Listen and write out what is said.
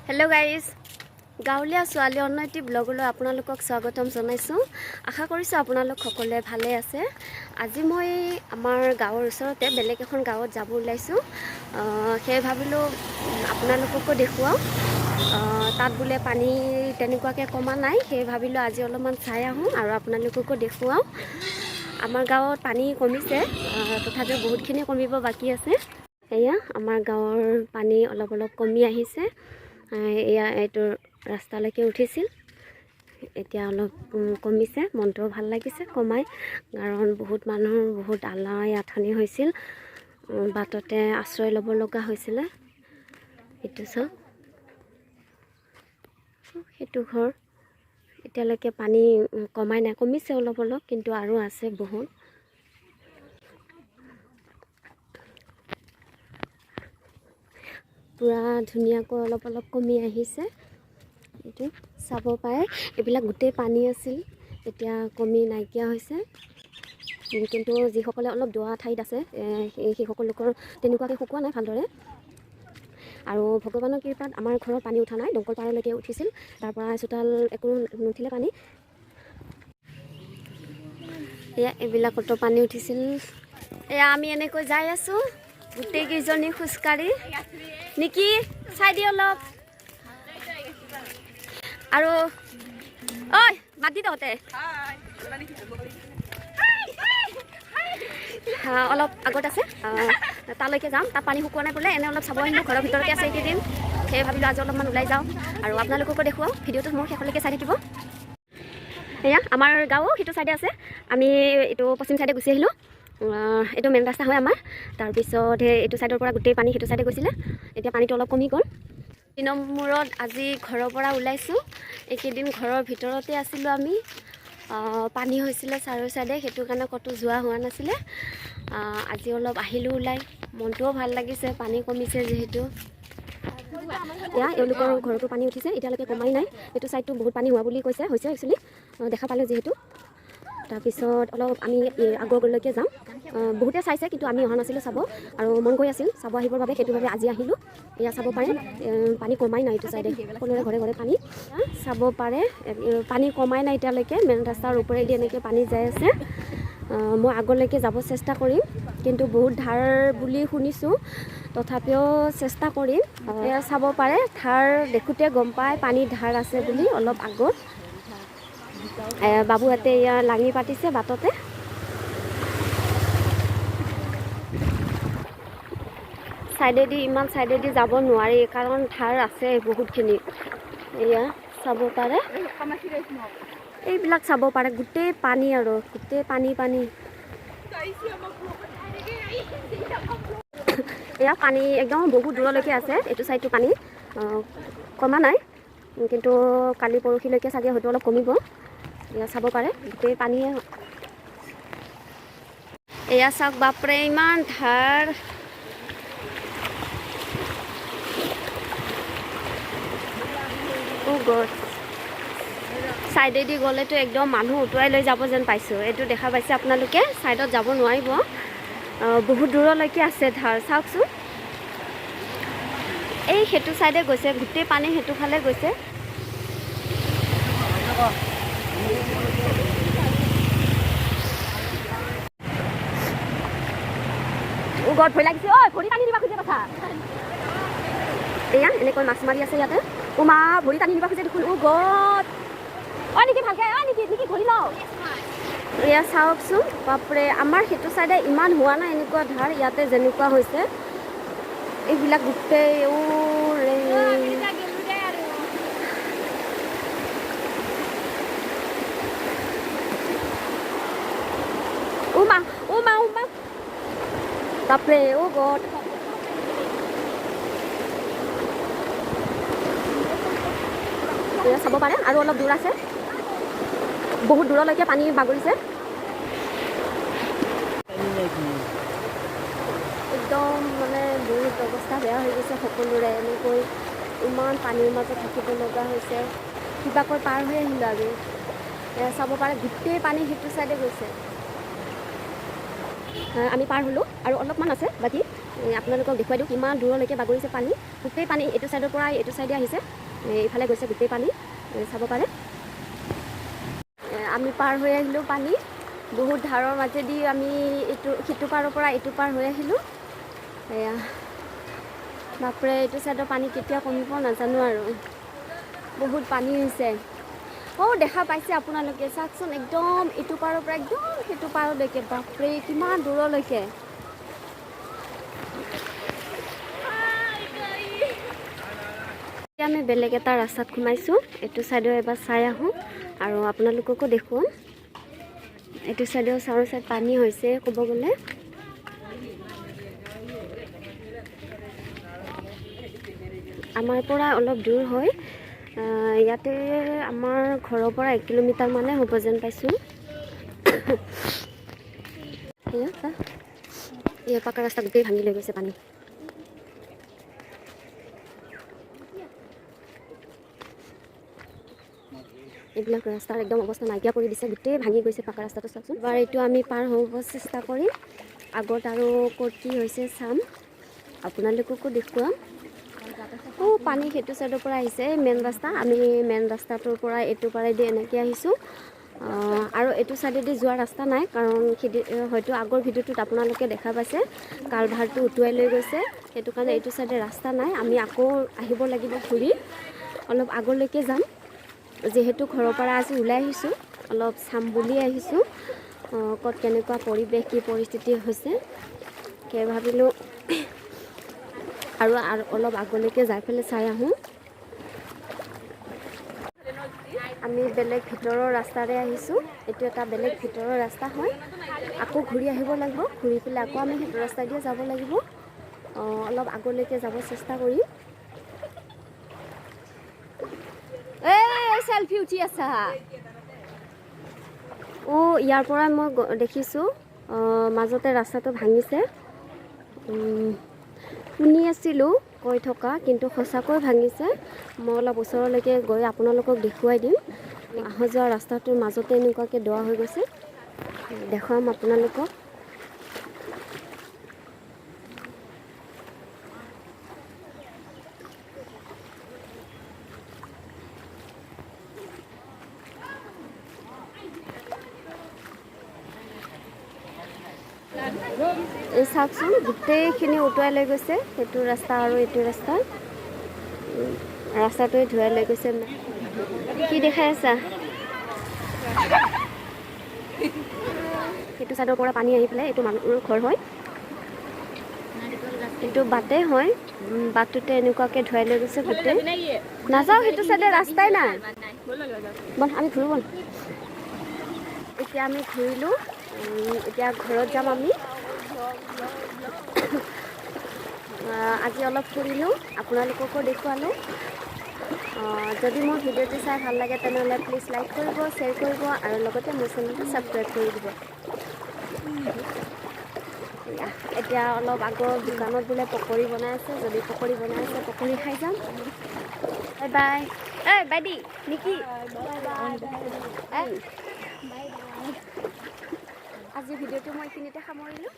Hello' guys, গাঁৱলীয়া ছোৱালী অন্য এটি ব্লগলৈ আপোনালোকক স্বাগতম জনাইছোঁ। আশা কৰিছোঁ আপোনালোক সকলোৱে ভালে আছে। আজি মই আমাৰ গাঁৱৰ ওচৰতে বেলেগ এখন গাঁৱত যাব ওলাইছোঁ। সেয়ে ভাবিলোঁ আপোনালোককো দেখুৱাওঁ। তাত বোলে পানী তেনেকুৱাকৈ কমা নাই। সেয়ে ভাবিলোঁ আজি অলপমান চাই আহোঁ আৰু আপোনালোককো দেখুৱাওঁ। আমাৰ গাঁৱত পানী কমিছে, তথাপিও বহুতখিনি কমিব বাকী আছে। এয়া আমাৰ গাঁৱৰ পানী অলপ অলপ কমি আহিছে। এয়া এইটো ৰাস্তালৈকে উঠিছিল, এতিয়া অলপ কমিছে। মনটোও ভাল লাগিছে কমাই, কাৰণ বহুত মানুহৰ বহুত আলাই আথনি হৈছিল, বাটতে আশ্ৰয় ল'ব লগা হৈছিলে। এইটো চাওক, সেইটো ঘৰ এতিয়ালৈকে পানী কমাই নাই। কমিছে অলপ অলপ, কিন্তু আৰু আছে বহুত। পূৰা ধুনীয়াকৈ অলপ অলপ কমি আহিছে। এইটো চাব পাৰে, এইবিলাক গোটেই পানী আছিল, এতিয়া কমি নাইকিয়া হৈছে। কিন্তু যিসকলে অলপ দোৱা ঠাইত আছে, সেইসকল লোকৰ তেনেকুৱাকৈ শুকোৱা নাই ভালদৰে। আৰু ভগৱানৰ কৃপাত আমাৰ ঘৰত পানী উঠা নাই। দমকল পাৰলৈকে উঠিছিল, তাৰপৰা চোতাল একো নুঠিলে পানী। এয়া এইবিলাকতো পানী উঠিছিল। এয়া আমি এনেকৈ যাই আছোঁ গোটেইকেইজনী খোজকাঢ়ি। নেকি চাই দি অলপ আৰু ঐ মাতি তহঁতে। অলপ আগত আছে, তালৈকে যাম। তাত পানী শুকোৱা নাই বোলে। এনে অলপ চাব আহিলোঁ, ঘৰৰ ভিতৰতে আছে এইকেইদিন। সেয়ে ভাবিলোঁ আজি অলপমান ওলাই যাওঁ আৰু আপোনালোককো দেখুৱাওঁ। ভিডিঅ'টো মোৰ শেষলৈকে চাই থাকিব। এয়া আমাৰ গাঁও সেইটো চাইডে আছে, আমি এইটো পশ্চিম চাইডে গুচি আহিলোঁ। এইটো মেইন ৰাস্তা হয় আমাৰ। তাৰপিছত সেই এইটো চাইডৰ পৰা গোটেই পানী সেইটো চাইডে গৈছিলে, এতিয়া পানীটো অলপ কমি গ'ল। দিনৰ মূৰত আজি ঘৰৰ পৰা ওলাইছোঁ। এইকেইদিন ঘৰৰ ভিতৰতে আছিলোঁ আমি। পানী হৈছিলে চাৰিও চাইডে, সেইটো কাৰণে ক'তো যোৱা হোৱা নাছিলে। আজি অলপ আহিলোঁ ওলাই, মনটোও ভাল লাগিছে, পানী কমিছে যিহেতু। এয়া এওঁলোকৰ ঘৰতো পানী উঠিছে, এতিয়ালৈকে কমাই নাই। এইটো ছাইডটো বহুত পানী হোৱা বুলি কৈছে, হৈছে একচুৱেলি, দেখা পালোঁ যিহেতু। তাৰপিছত অলপ আমি আগৰলৈকে যাম। বহুতে চাইছে, কিন্তু আমি অহা নাছিলোঁ চাব, আৰু মন গৈ আছিল চাব আহিবৰ বাবে, সেইটো বাবে আজি আহিলোঁ। এয়া চাব পাৰে, পানী কমাই নাই। এইটো চাইডে সকলোৰে ঘৰে ঘৰে পানী চাব পাৰে, পানী কমাই নাই এতিয়ালৈকে। মেইন ৰাস্তাৰ ওপৰেদি এনেকৈ পানী যাই আছে। মই আগলৈকে যাব চেষ্টা কৰিম, কিন্তু বহুত ধাৰ বুলি শুনিছোঁ, তথাপিও চেষ্টা কৰিম। এয়া চাব পাৰে, ধাৰ দেখোঁতে গম পায় পানীৰ ধাৰ আছে বুলি। অলপ আগত বাবুহঁতে এয়া লাঙি পাতিছে বাটতে। ছাইডেদি ইমান ছাইডেদি যাব নোৱাৰি, কাৰণ ধাৰ আছে বহুতখিনি। এয়া চাব পাৰে, এইবিলাক চাব পাৰে, গোটেই পানী আৰু গোটেই পানী পানী। এয়া পানী একদম বহুত দূৰলৈকে আছে। এইটো ছাইডটো পানী কমা নাই, কিন্তু কালি পৰহিলৈকে চাগে হয়তো অলপ কমিব। এয়া চাব পাৰে, গোটেই পানীয়ে। এয়া চাওক, বাপৰে ইমান ধাৰ। অ' গড, ছাইডেদি গ'লেতো একদম মানুহ উটুৱাই লৈ যাব যেন পাইছোঁ। এইটো দেখা পাইছে আপোনালোকে, ছাইডত যাব নোৱাৰিব, বহুত দূৰলৈকে আছে ধাৰ। চাওকচোন, এই সেইটো ছাইডে গৈছে, গোটেই পানী সেইটো ফালে গৈছে। গড, ভয় লাগিছে ঐ, ভৰি টানি নিবা খোজে কথা। এয়া এনেকৈ মাছ মাৰি আছে ইয়াতে। অ' মা, ভৰি টানি নিবা খোজে দেখোন। অ' গড, অ' নেকি ভালকে, অ' নেকি নেকি ধৰি লওঁ। এয়া চাওকচোন, বাপৰে, আমাৰ সেইটো চাইডে ইমান হোৱা নাই এনেকুৱা ধাৰ, ইয়াতে যেনেকুৱা হৈছে। এইবিলাক গোটেই ৰে। অ' মা, অ' মা, অ' মা, বাপৰে, অ' গড। এয়া চাব পাৰে, আৰু অলপ দূৰ আছে, বহুত দূৰলৈকে পানী বাগৰিছে। একদম মানে বহুত অৱস্থা বেয়া হৈ গৈছে সকলোৰে। এনেকৈ ইমান পানীৰ মাজত থাকিব লগা হৈছে, কিবাকৈ পাৰ হৈ আহিলোঁ আমি। এয়া চাব পাৰে, গোটেই পানী সেইটো চাইডে গৈছে। আমি পাৰ হ'লোঁ, আৰু অলপমান আছে বাকী। আপোনালোকক দেখুৱাই দিওঁ কিমান দূৰলৈকে বাগৰিছে পানী। গোটেই পানী এইটো ছাইডৰ পৰা এইটো ছাইডে আহিছে, এইফালে গৈছে গোটেই পানী, চাব পাৰে। আমি পাৰ হৈ আহিলোঁ পানী, বহুত ধাৰৰ মাজেদি আমি এইটো সিটো পাৰৰ পৰা এইটো পাৰ হৈ আহিলোঁ। এয়া বাপৰে, এইটো ছাইডৰ পানী কেতিয়া কমিব নাজানো আৰু, বহুত পানী হৈছে। অ' দেখা পাইছে আপোনালোকে, চাওকচোন একদম এইটো পাৰৰ পৰা একদম সেইটো পাৰলৈকে, বাপৰে কিমান দূৰলৈকে। এতিয়া আমি বেলেগ এটা ৰাস্তাত সোমাইছোঁ, এইটো ছাইডেও এবাৰ চাই আহোঁ আৰু আপোনালোককো দেখুৱাম। এইটো ছাইডেও চাৰো ছাইড পানী হৈছে ক'ব গ'লে। আমাৰ পৰা অলপ দূৰ হয়, ইয়াতে আমাৰ ঘৰৰ পৰা 1 কিলোমিটাৰ মানে হ'ব যেন পাইছোঁ। এয়া পাকা ৰাস্তা গোটেই ভাঙি লৈ গৈছে পানী। এইবিলাক ৰাস্তাৰ একদম অৱস্থা নাইকিয়া কৰি দিছে, গোটেই ভাঙি গৈছে পাকা ৰাস্তাটো। চাওকচোন এবাৰ এইটো আমি পাৰ হ'ব চেষ্টা কৰিম, আগত আৰু ক'ত কি হৈছে চাম, আপোনালোককো দেখুৱাম। অ' পানী সেইটো ছাইডৰ পৰা আহিছে, মেইন ৰাস্তা, আমি মেইন ৰাস্তাটোৰ পৰা এইটো পাৰেদি এনেকৈ আহিছোঁ। আৰু এইটো ছাইডেদি যোৱা ৰাস্তা নাই, কাৰণ হয়তো আগৰ ভিডিঅ'টোত আপোনালোকে দেখা পাইছে কালভাৰটো উটুৱাই লৈ গৈছে, সেইটো কাৰণে এইটো ছাইডে ৰাস্তা নাই। আমি আকৌ আহিব লাগিব ঘূৰি, অলপ আগলৈকে যাম, যিহেতু ঘৰৰ পৰা আজি ওলাই আহিছোঁ, অলপ চাম বুলি আহিছোঁ ক'ত কেনেকুৱা পৰিৱেশ, কি পৰিস্থিতি হৈছে, সেই ভাবিলোঁ আৰু অলপ আগলৈকে যাই পেলাই চাই আহোঁ। আমি বেলেগ ভিতৰৰ ৰাস্তাৰে আহিছোঁ, এইটো এটা বেলেগ ভিতৰৰ ৰাস্তা হয়, আকৌ ঘূৰি আহিব লাগিব, ঘূৰি পেলাই আকৌ আমি সেইটো ৰাস্তা দিয়ে যাব লাগিব। অলপ আগলৈকে যাব চেষ্টা কৰিম। এই চেলফি উঠি আছা। অ' ইয়াৰ পৰাই মই দেখিছোঁ মাজতে ৰাস্তাটো ভাঙিছে, শুনি আছিলোঁ কৈ থকা, কিন্তু সঁচাকৈ ভাঙিছে। মই অলপ ওচৰলৈকে গৈ আপোনালোকক দেখুৱাই দিম। অহা যোৱা ৰাস্তাটোৰ মাজতে এনেকুৱাকৈ দোৱা হৈ গৈছে, দেখুৱাম আপোনালোকক। এই চাওকচোন গোটেইখিনি উটুৱাই লৈ গৈছে, সেইটো ৰাস্তা আৰু এইটো ৰাস্তা, ৰাস্তাটোৱে ধুৱাই লৈ গৈছে। কি দেখাই আছা? সেইটো ছাইডৰ পৰা পানী আহি পেলাই এইটো মানুহৰ ঘৰ হয়, এইটো বাটেই হয়, বাটটোতে এনেকুৱাকৈ ধুৱাই লৈ গৈছে গোটেই। নাযাওঁ, সেইটো ছাইডে ৰাস্তাই নাই, বল আমি ঘূৰোঁ বল। এতিয়া আমি ঘূৰিলোঁ, এতিয়া ঘৰত যাম আমি। আজি অলপ ফুৰিলোঁ, আপোনালোককো দেখুৱালোঁ। যদি মোৰ ভিডিঅ'টো চাই ভাল লাগে তেনেহ'লে প্লিজ লাইক কৰিব, শ্বেয়াৰ কৰিব আৰু লগতে মোৰ চেনেলটো ছাবস্ক্ৰাইব কৰি দিব। এতিয়া অলপ আগৰ দোকানত বোলে পকৰি বনাই আছে, যদি পকৰি বনাই আছে পকৰি খাই যাম। Bye bye. এই বাইদি নিকি, আজি ভিডিঅ'টো মই এইখিনিতে সামৰিলোঁ।